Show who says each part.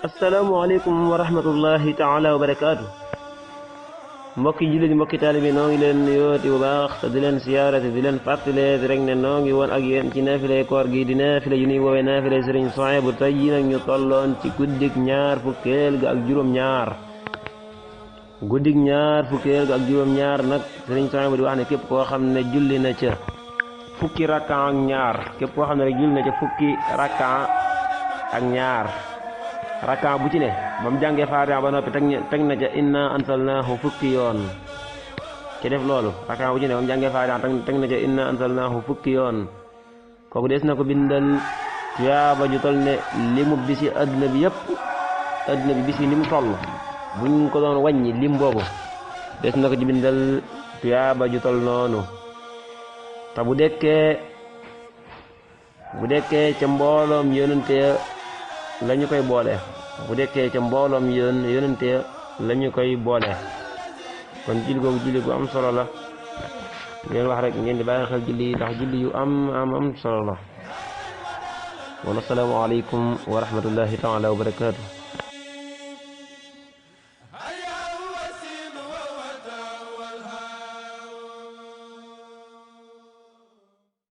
Speaker 1: asalaamaaleykum wa rahmatullahi taala wa barakaatu mbokki jullit mbokki taalibe noo ngi leen yooti bu baax te di leen siyaarate di leen fàttaleet rek ne noo ngi woon ak yéen ci naafile koor gi di naafile yu ñuy woowee naafile Sëriñ Suhaybu bu tey yi nag ñu tolloon ci guddig ñaar fukkeel ga ak juróom-ñaar guddig ñaar fukkeel ga ak juróom-ñaar nag Sëriñ Suhaybu bu di wax ne képp koo xam ne julli na ca fukki rakkan ak ñaar képp koo xam ne rek julli na ca fukki rakkan ak ñaar rakka bu ci ne ba mu jàngee Faatiha ba noppi teg na ca inna ansalnaahu fukki yoon ci def loolu rakka bu ci ne ba mu jàngee Faatiha teg na ca inna ansalnaahu fukki yoon kooku des na ko bindal tuyaaba ju tol ne limu bisi adduna bi yëpp adduna bi bis yi ni mu toll buñ ko doon wàññi lim boobu des na ko ci bindal tuyaaba ju tol noonu te bu dekkee ca mbooloom yonente lañu koy boole bu dekkee ca mbooloom yonente lañu koy boole kon julli googu julli gu am solo la ngeen wax rek ngeen di bàyyi xel julli ndax julli yu am solo la wala assalaamu aleykum wa rahmatullahi taala wa barakaatu